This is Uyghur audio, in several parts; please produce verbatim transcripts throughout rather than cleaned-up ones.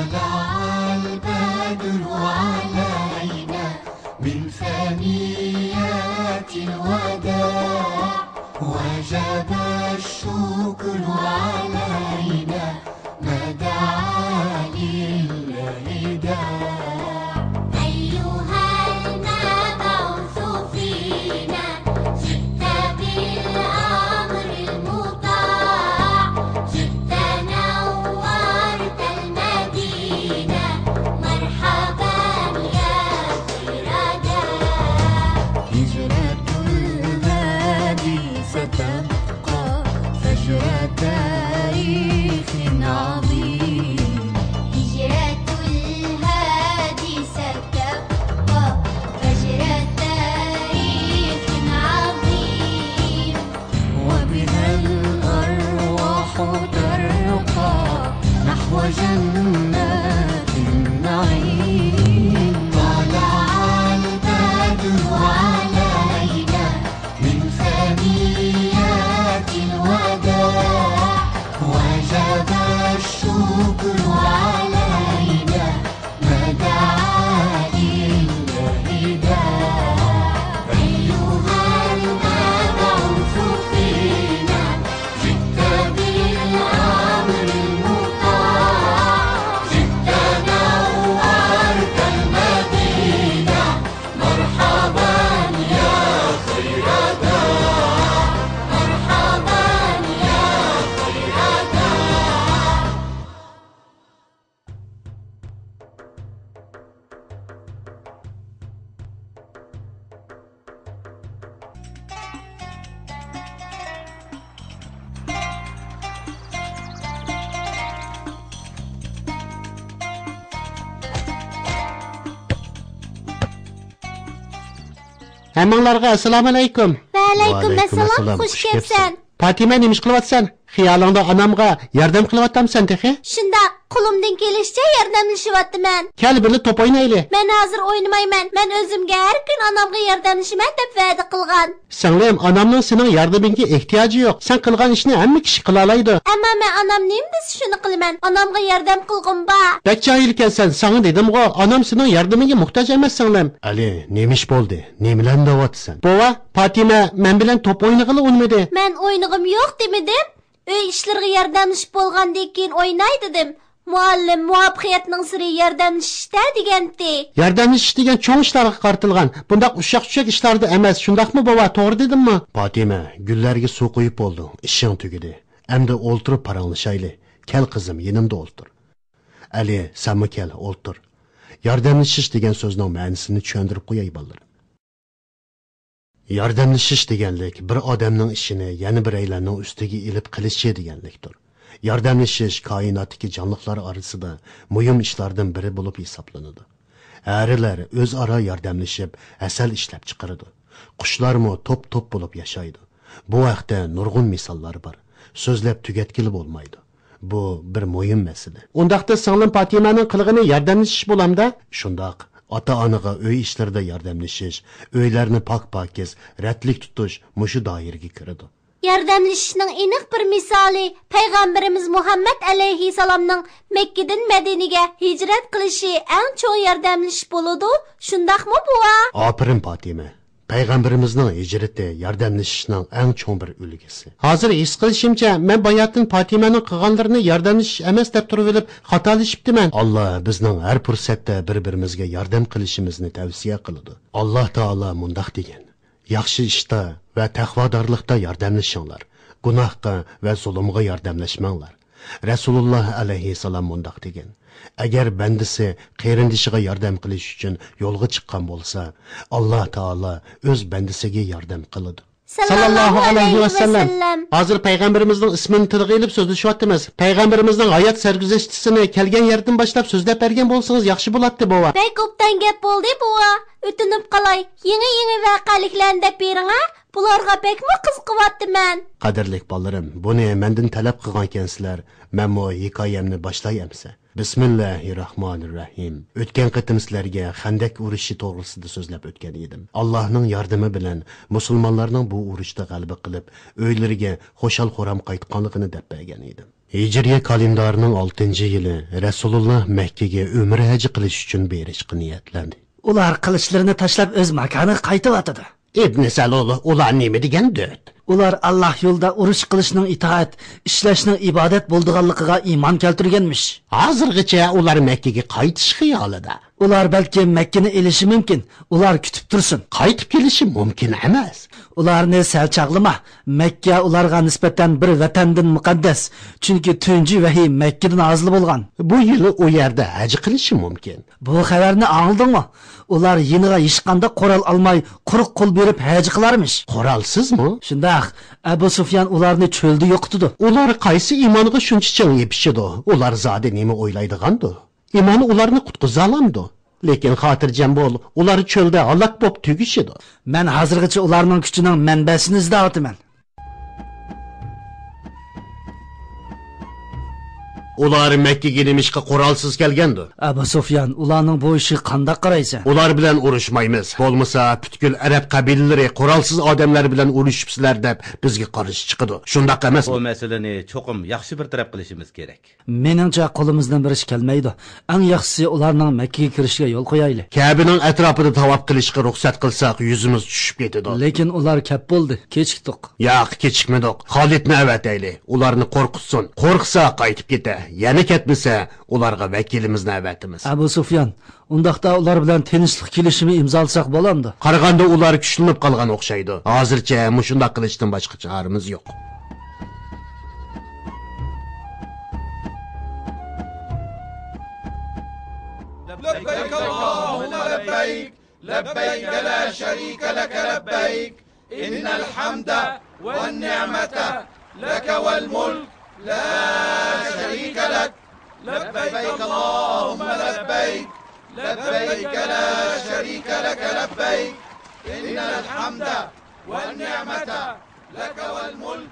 طلع البدر علينا من ثنيات الوداع، وجب الشكر علينا ما دعا لله داع. أيها المبعوث فينا، جئت بالأمر المطاع، جئت نورت المدينة، مرحبا يا خير داع. هجرة الهادي ستبقى فجر تاريخ عظيم. هجرة الهادي ستبقى فجر تاريخ عظيم. وبها الأرواح ترقى نحو جنات النعيم. طلع البدر علينا من ثنيات الوداع، وجب الشكر علينا ما دعا لله داع. أيها المبعوث فينا، جئت بالأمر المطاع، جئت نورت المدينة، مرحبا يا خير داع، مرحبا يا خير داع. ھەممىڭلارغا ئەسسالامۇئەلەيكۇم. ۋەئەلەيكۇم ئەسسالام، خۇش كەپسەن. پاتىمە، نېمە ئىش قىلىۋاتىسەن؟ خىيالىڭدا ئانامغا ياردەم قىلىۋاتامسەن تېخى؟ شۇنداق، قولۇمدىن كېلىشىچە ياردەملىشىۋاتىمەن. كەل، بىللە توپ ئوينايلى. مەن ھازىر ئوينىمايمەن. مەن ئۆزۈمگە ھەر كۈن ئانامغا ياردەملىشىمەن دەپ ۋەدە قىلغان. سىڭلىم، ئانامنىڭ سېنىڭ ياردىمىڭگە ئېھتىياجى يوق. سەن قىلغان ئىشنى ھەممە كىشى قىلالايدۇ. ئەمما مەن ئانام نېمە دېسە شۇنى قىلىمەن. ئانامغا ياردەم قىلغۇم بار. بەك جاھىلكەنسەن، ساڭا دېدىمغۇ، ئانام سېنىڭ ياردىمىڭگە موھتاج ئەمەس، سىڭلىم. ئەلى، نېمە ئىش بولدى؟ نېمىلەرنى دەۋاتىسەن؟ بوۋا، پاتىمە مەن بىلەن توپ ئوينىغىلى ئۇنىمىدى. مەن ئوينىغۇم يوق دېمىدىم. ئۆي ئىشلىرىغا ياردەملىشىپ بولغاندىن كېيىن ئويناي دېدىم. مۇئەللىم مۇۋەپپەقىيەتنىڭ سىرى ياردەملىشىشتە دېگەنتى. ياردەملىشىش دېگەن چوڭ ئىشلارغا قارىتىلغان. بۇنداق ئۇششاق-چۈششەك ئىشلاردا ئەمەس، شۇنداقمۇ بوۋا، توغرا دېدىممۇ؟ پاتىمە، گۈللەرگە سۇ قۇيۇپ بولدۇڭ، ئىشىڭ تۈگىدى. ئەمدى ئولتۇرۇپ پاراڭلىشايلى. كەل قىزىم، يېنىمدا ئولتۇر. ئەلى، سەنمۇ كەل، ئولتۇر. ياردەملىشىش دېگەن سۆزنىڭ مەنىسىنى چۈشەندۈرۈپ قوياي، بالىلىرىم. ياردەملىشىش دېگەنلىك بىر ئادەمنىڭ ئىشىنى يەنە بىرەيلەننىڭ ئۈستىگە ئېلىپ قىلىشى دېگەنلىكتۇر. ياردەملىشىش كائىناتتىكى جانلىقلار ئارىسىدا مۇھىم ئىشلاردىن بىرى بولۇپ ھېسابلىنىدۇ. ھەرىلەر ئۆزئارا ياردەملىشىپ ھەسەل ئىشلەپ چىقىرىدۇ. قۇشلارمۇ توپ-توپ بولۇپ ياشايدۇ. بۇ ھەقتە نۇرغۇن مىساللار بار. سۆزلەپ تۈگەتكىلى بولمايدۇ. بۇ بىر مۇھىم مەسىلە. ئۇنداقتا سىڭلىم پاتىمەنىڭ قىلغىنى ياردەملىشىش بولامدا؟ شۇنداق. ئاتا-ئانىغا ئۆي ئىشلىرىدا ياردەملىشىش، ئۆيلەرنى پاك-پاكىز، رەتلىك تۇتۇش مۇشۇ دائىرىگە كىرىدۇ. ياردەملىشىشنىڭ ئېنىق بىر مىسالى پەيغەمبىرىمىز مۇھەممەد ئەلەيھىسسالامنىڭ مەككىدىن مەدىنىگە ھىجرەت قىلىشى ئەڭ چوڭ ياردەملىشىش بولىدۇ، شۇنداقمۇ بوۋا؟ ئاپىرىن پاتىمە. پەيغەمبىرىمىزنىڭ ھىجرىتى ياردەملىشىشنىڭ ئەڭ چوڭ بىر ئۈلگىسى. ھازىر ھېس قىلىشىمچە، مەن باياتىن پاتىمەنىڭ قىلغانلىرىنى ياردەملىشىش ئەمەس دەپ تۇرۇۋېلىپ خاتالىشىپتىمەن. ئاللا بىزنىڭ ھەر پۇرسەتتە بىر-بىرىمىزگە ياردەم قىلىشىمىزنى تەۋسىيە قىلىدۇ. ئاللا تائالا مۇنداق دېگەن: ياخشى ئىشتا ۋە تەقۋادارلىقتا ياردەملىشىڭلار، گۇناھقا ۋە زۇلۇمغا ياردەملەشمەڭلار. رەسۇلۇللا ئەلەيھىسسالام مۇنداق دېگەن: ئەگەر بەندىسى قېرىندىشىغا ياردەم قىلىش ئۈچۈن يولغا چىققان بولسا، ئاللا تائالا ئۆز بەندىسىگە ياردەم قىلىدۇ. ساللاللاھۇ ئەلەيھى ۋەسەللەم. ھازىر پەيغەمبىرىمىزنىڭ ئىسمىنى تىلغا ئېلىپ سۆزلىشىۋاتىمىز. پەيغەمبىرىمىزنىڭ ھايات سەرگۈزەشتىسىنى كەلگەن يەردىن باشلاپ سۆزلەپ بەرگەن بولسىڭىز ياخشى بولاتتى، بوۋا. بەك ئوبدان گەپ بولدى، بوۋا. ئۆتۈنۈپ قالاي، يېڭى-يېڭى ۋەقەلىكلەرنى دەپ بېرىڭە. بۇلارغا بەكمۇ قىزىقىۋاتىمەن. قەدىرلىك بالىلىرىم، بۇنى مەندىن تەلەپ قىلغانكەنسىلەر، مەنمۇ ھېكايەمنى باشلاي ئەمسە. بىسمىللاھىرراھمانىرراھىم. ئۆتكەن قېتىم سىلەرگە خەندەك ئۇرۇشى توغرىسىدا سۆزلەپ ئۆتكەن ئىدىم. ئاللاھنىڭ ياردىمى بىلەن مۇسۇلمانلارنىڭ بۇ ئۇرۇشتا غەلىبە قىلىپ، ئۆيلىرىگە خۇشال-خۇرام قايتقانلىقىنى دەپ بەرگەن ئىدىم. ھىجرىيە كالېندارىنىڭ ئالتىنچى يىلى رەسۇلۇللا مەككىگە ئۆمرە ھەجى قىلىش ئۈچۈن بېرىشقا نىيەتلەندى. ئۇلار قىلىچلىرىنى تاشلاپ ئۆز ماكانىغا قايتىۋاتىدۇ. ئىبنى سەلۇل، ئۇلار نېمە دېگەن دۆت؟ ئۇلار ئاللاھ يولىدا ئۇرۇش قىلىشنىڭ ئىتائەت، ئىشلەشنىڭ ئىبادەت بولىدىغانلىقىغا ئىمان كەلتۈرگەنمىش. ھازىرغىچە ئۇلار مەككىگە قايتىش خىيالىدا. ئۇلار بەلكىم مەككىنى ئېلىشى مۇمكىن. ئۇلار كۈتۈپ تۇرسۇن. قايتىپ كېلىشى مۇمكىن ئەمەس. ئۇلارنى سەل چاغلىما. مەككە ئۇلارغا نىسبەتەن بىر ۋەتەندىن مۇقەددەس. چۈنكى تۇنجى ۋەھىي مەككىدىن ھاسىل بولغان. بۇ يىلى ئۇ يەردە ھەج قىلىشى مۇمكىن. بۇ خەۋەرنى ئاڭلىدىڭمۇ؟ ئۇلار يېنىغا ھېچقانداق قورال ئالماي، قۇرۇق قول بېرىپ ھەج قىلارمىش. قورالسىزمۇ؟ شۇنداق. ئەبۇ سۇفيان ئۇلارنى چۆلدە يوقىتىدۇ. ئۇلار قايسى ئىمانغا شۇنچە چىڭ يېپىشىدۇ؟ ئۇلار زادى نېمە ئويلايدىغاندۇ؟ ئىمان ئۇلارنى قۇتقۇزالامدۇ؟ لېكىن خاتىرجەم بول، ئۇلار چۆلدە ھالاك بوپ تۈگىشىدۇ. مەن ھازىرغىچە ئۇلارنىڭ كۈچىنىڭ مەنبەسىنى ئىزدەۋاتىمەن. ئۇلار مەككىگە نېمىشقا قورالسىز كەلگەندۇ؟ ئەبۇ سۇفيان، ئۇلارنىڭ بۇ ئىشىغا قانداق قارايسەن؟ ئۇلار بىلەن ئۇرۇشمايمىز. بولمىسا، پۈتكۈل ئەرەب قەبىلىلىرى قورالسىز ئادەملەر بىلەن ئۇرۇشۇپسىلەر دەپ، بىزگە قارشى چىقىدۇ. شۇنداق ئەمەسمۇ؟ بۇ مەسىلىنى چوقۇم ياخشى بىر تەرەپ قىلىشىمىز كېرەك. مېنىڭچە، قولىمىزدىن بىر ئىش كەلمەيدۇ. ئەڭ ياخشىسى ئۇلارنىڭ مەككىگە كىرىشىگە يول قويايلى. كەبىنىڭ ئەتراپىدا تاۋاپ قىلىشقا رۇخسەت قىلساق، يۈزىمىز چۈشۈپ كېتىدۇ. لېكىن ئۇلار كەپ بولدى، كېچىكتۇق. ياق، كېچىكمىدۇق. خالىدنى ئەۋەتەيلى. ئۇلارنى قورقۇتسۇن. قورقسا، قايتىپ كېتە. يەنە كەتمىسە، ئۇلارغا ۋەكىلىمىزنى ئەۋەتىمىز. ئەبۇ سۇفيان، ئۇنداقتا ئۇلار بىلەن تىنچلىق كېلىشىمى ئىمزالىساق بولامدۇ؟ قارىغاندا ئۇلار كۈچلىنىپ قالغان ئوخشايدۇ. ھازىرچە مۇشۇنداق قىلىشتىن باشقا چارىمىز يوق. لبيك اللهم لبيك، لبيك لا شريك لك لبيك، إن الحمد والنعمة لك والملك، لا شريك لك. لبيك اللهم لبيك، لبيك لا شريك لك لبيك، إن الحمد والنعمة لك والملك.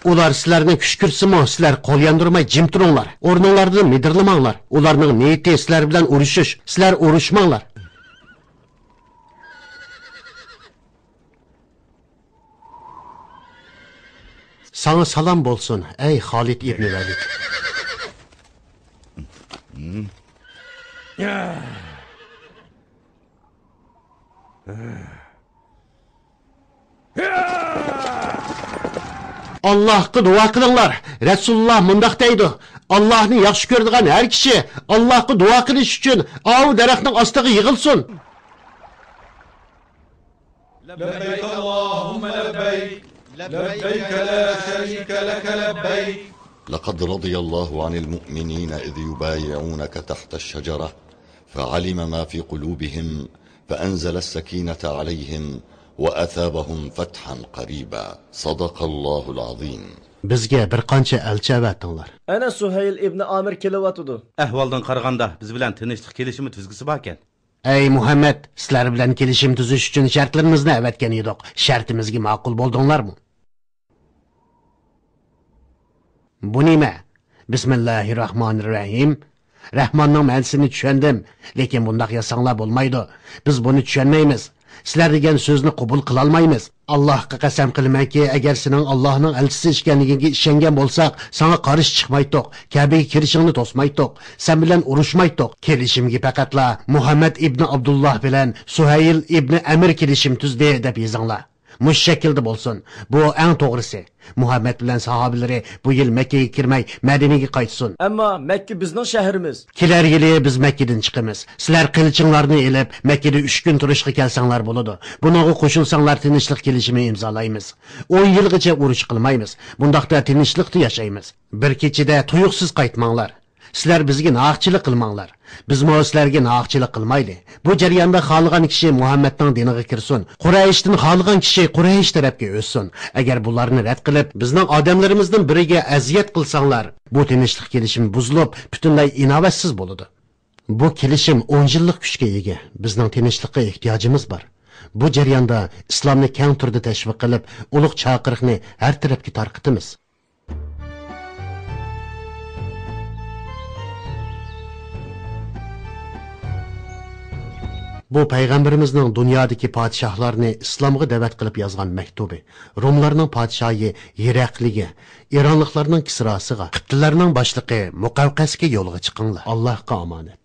ئۇلار سىلەرنى كۈشكۈرتسىمۇ، سىلەر قول ياندۇرماي جىم تۇرۇڭلار. ئورنۇڭلاردىن مىدىرلىماڭلار. ئۇلارنىڭ نىيىتى سىلەر بىلەن ئۇرۇشۇش. سىلەر ئۇرۇشماڭلار. ساڭا سالام بولسۇن، ئەي خالىد ئىبنى ۋەلىد. ئاللاھقا دۇئا قىلىڭلار. رەسۇلۇللاھ مۇنداق دەيدۇ: ئاللاھنى ياخشى كۆرىدىغان ھەر كىشى ئاللاھقا دۇئا قىلىش ئۈچۈن ئاۋۇ دەرەخنىڭ ئاستىغا يىغىلسۇن. لبيك اللهم لبيك، لبيك لا شريك لك لبيك. لقد رضي الله عن المؤمنين إذ يبايعونك تحت الشجرة فعلم ما في قلوبهم فأنزل السكينة عليهم وأثابهم فتحا قريبا. صدق الله العظيم. بىزگە بىر قانچە ئەلچى ئەۋەتىڭلار. ئەنە سۇھەيل ئىبنى ئامىر كېلىۋاتىدۇ. ئەھۋالدىن قارىغاندا، بىز بىلەن تىنچلىق كېلىشىمى تۈزگۈسى باركەن. ئەي مۇھەممەد، سىلەر بىلەن كېلىشىم تۈزۈش ئۈچۈن شەرتلىرىمىزنى ئەۋەتكەن ئىدۇق. شەرتىمىزگە ماقۇل بولدۇڭلارمۇ؟ بۇ نېمە؟ بىسمىللاھىرراھمانىرراھىم. رەھماننىڭ مەنىسىنى چۈشەندىم، لېكىن بۇنداق ياساڭلار بولمايدۇ. بىز بۇنى چۈشەنمەيمىز. سىلەر دېگەن سۆزنى قوبۇل قىلالمايمىز. ئاللاھقا قەسەم قىلىمەنكى، ئەگەر سېنىڭ ئاللاھنىڭ ئەلچىسى ئىكەنلىكىڭگە ئىشەنگەن بولساق، ساڭا قارشى چىقمايتتۇق، كەبىگە كىرىشىڭنى توسمايتتۇق، سەن بىلەن ئۇرۇشمايتتۇق. كېلىشىمگە پەقەتلا مۇھەممەد ئىبنى ئابدۇللاھ بىلەن سۇھەيل ئىبنى ئەمىر كېلىشىم تۈزدى دەپ يېزىڭلار. مۇشۇ شەكىلدە بولسۇن. بۇ ئەڭ توغرىسى. مۇھەممەد بىلەن ساھابىلىرى بۇ يىل مەككىگە كىرمەي، مەدىنىگە قايتسۇن. ئەمما مەككە بىزنىڭ شەھىرىمىز. كېلەر يىلى بىز مەككىدىن چىقىمىز. سىلەر قىلىچىڭلارنى ئېلىپ، مەككىدە ئۈچ كۈن تۇرۇشقا كەلسەڭلار بولىدۇ. بۇنىڭغا قوشۇلساڭلار، تىنچلىق كېلىشىمى ئىمزالايمىز. ئون يىلغىچە ئۇرۇش قىلمايمىز. بۇنداقتا تىنچلىقتا ياشايمىز. بىر كېچىدە تۇيۇقسىز قايتماڭلار. سىلەر بىزگە ناھەقچىلىق قىلماڭلار. بىزمۇ سىلەرگە ناھەقچىلىق قىلمايلى. بۇ جەرياندا خالىغان كىشى مۇھەممەدنىڭ دىنىغا كىرسۇن، قۇرەيشتىن خالىغان كىشى قۇرەيش تەرەپكە ئۆتسۇن. ئەگەر بۇلارنى رەت قىلىپ، بىزنىڭ ئادەملىرىمىزدىن بىرىگە ئەزىيەت قىلساڭلار، بۇ تىنچلىق كېلىشىمى بۇزۇلۇپ، پۈتۈنلەي ئىناۋەتسىز بولىدۇ. بۇ كېلىشىم ئون يىللىق كۈچكە ئىگە. بىزنىڭ تىنچلىققا ئېھتىياجىمىز بار. بۇ جەرياندا ئىسلامنى كەڭ تۈردە تەشۋىق قىلىپ، ئۇلۇغ چاقىرىقنى ھەر تەرەپكە تارقىتىمىز. بۇ پەيغەمبىرىمىزنىڭ دۇنيادىكى پادىشاھلارنى ئىسلامغا دەۋەت قىلىپ يازغان مەكتۇبى، روملارنىڭ پادىشاھى ھېرەقلىگە، ئىرانلىقلارنىڭ كىسراسىغا، قىپتىلەرنىڭ باشلىقى مۇقەۋقەسكە يولغا چىقىڭلار. ئاللاھقا ئامانەت.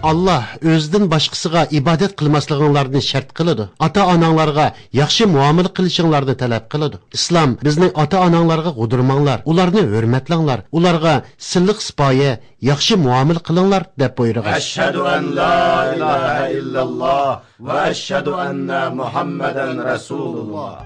ئاللاھ ئۆزىدىن باشقىسىغا ئىبادەت قىلماسلىقىڭلارنى شەرت قىلىدۇ. ئاتا-ئاناڭلارغا ياخشى مۇئامىلە قىلىشىڭلارنى تەلەپ قىلىدۇ. ئىسلام بىزنى ئاتا-ئاناڭلارغا غۇدۇرماڭلار، ئۇلارنى ھۆرمەتلەڭلار، ئۇلارغا سىلىق-سىپايە، ياخشى مۇئامىلە قىلىڭلار دەپ بۇيرۇغان. ئەشھەدۇ ئەن لا ئىلاھە ئىللاللاھ ۋە ئەشھەدۇ ئەننە مۇھەممەدەن رەسۇلۇللاھ.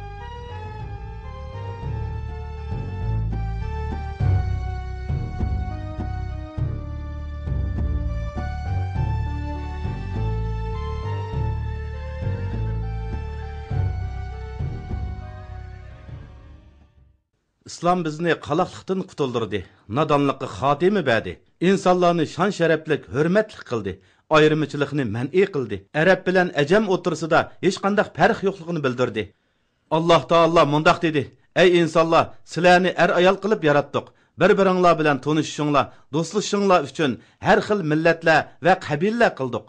ئىسلام بىزنى قالاقلىقتىن قۇتۇلدۇردى، نادانلىققا خاتىمە بەردى، ئىنسانلارنى شان-شەرەپلىك، ھۆرمەتلىك قىلدى، ئايرىمىچىلىقنى مەنئى قىلدى، ئەرەب بىلەن ئەجەم ئوتتۇرىسىدا ھېچقانداق پەرق يوقلۇقىنى بىلدۈردى. ئاللاھ تائالا مۇنداق دېدى: ئەي ئىنسانلار، سىلەرنى ئەر-ئايال قىلىپ ياراتتۇق. بىر-بىرىڭلار بىلەن تونۇشۇشۇڭلار، دوستلىشىشىڭلار ئۈچۈن ھەر خىل مىللەتلەر ۋە قەبىلىلەر قىلدۇق.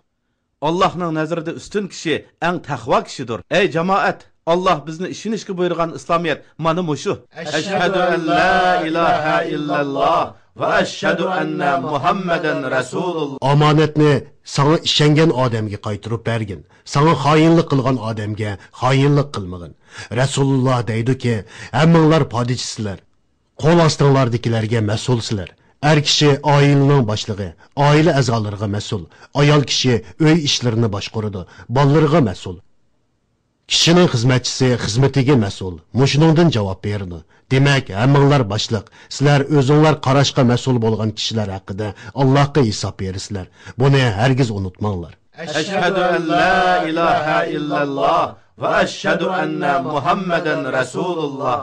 ئاللاھنىڭ نەزىرىدە ئۈستۈن كىشى ئەڭ تەقۋا كىشىدۇر. ئەي جامائەت، ئاللاھ بىزنى ئىشىنىشكە بۇيرۇغان ئىسلامىيەت مانا مۇشۇ. ئەشھەدۇ ئەن لا ئىلاھە ئىللەللاھ ۋە ئەشھەدۇ ئەننە مۇھەممەدەن رەسۇلۇللاھ. ئامانەتنى ساڭا ئىشەنگەن ئادەمگە قايتۇرۇپ بەرگىن. ساڭا خائىنلىق قىلغان ئادەمگە خائىنلىق قىلمىغىن. رەسۇلۇللاھ دەيدۇكى، ھەممىڭلار پادىچىسىلەر. قول ئاستىڭلاردىكىلەرگە مەسئۇلسىلەر. ئەر كىشى ئائىلىنىڭ باشلىقى، ئائىلە ئەزالىرىغا مەسئۇل. ئايال كىشى ئۆي ئىشلىرىنى باشقۇرىدۇ، بالىلىرىغا مەسئۇل. كىشىنىڭ خىزمەتچىسى خىزمىتىگە مەسئۇل، مۇشۇنىڭدىن جاۋاب بېرىدۇ. دېمەك، ھەممىڭلار باشلىق، سىلەر ئۆزۈڭلار قاراشقا مەسئۇل بولغان كىشىلەر ھەققىدە ئاللاھقا ھېساب بېرىسىلەر. بۇنى ھەرگىز ئۇنتۇماڭلار. ئەشھەدۇ ئەن لا ئىلاھە ئىللەللاھ ۋە ئەشھەدۇ ئەننە مۇھەممەدەن رەسۇلۇللاھ.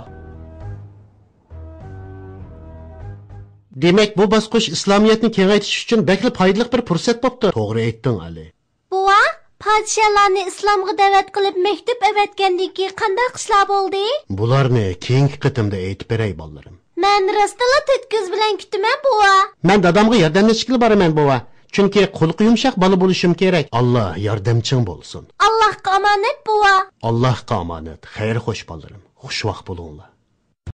دېمەك، بۇ باسقۇچ ئىسلامىيەتنى كېڭەيتىش ئۈچۈن بەكلا پايدىلىق بىر پۇرسەت بوپتۇ. توغرا ئېيتتىڭ، ئەلى. بوۋا، پادىشاھلارنى ئىسلامغا دەۋەت قىلىپ مەكتۇپ ئەۋەتكەندىن كېيىن قانداق ئىشلار بولدى؟ بۇلارنى كېيىنكى قېتىمدا ئېيتىپ بېرەي، بالىلىرىم. مەن راستلا تۆت كۆز بىلەن كۈتىمەن، بوۋا. مەن دادامغا ياردەملەشكىلى بارىمەن، بوۋا. چۈنكى قۇلىقى يۇمشاق بالا بولۇشۇم كېرەك. ئاللا ياردەمچىڭ بولسۇن. ئاللاھقا ئامانەت، بوۋا. ئاللاھقا ئامانەت. خەير خوش، بالىلىرىم. خۇشۋاق بولۇڭلار.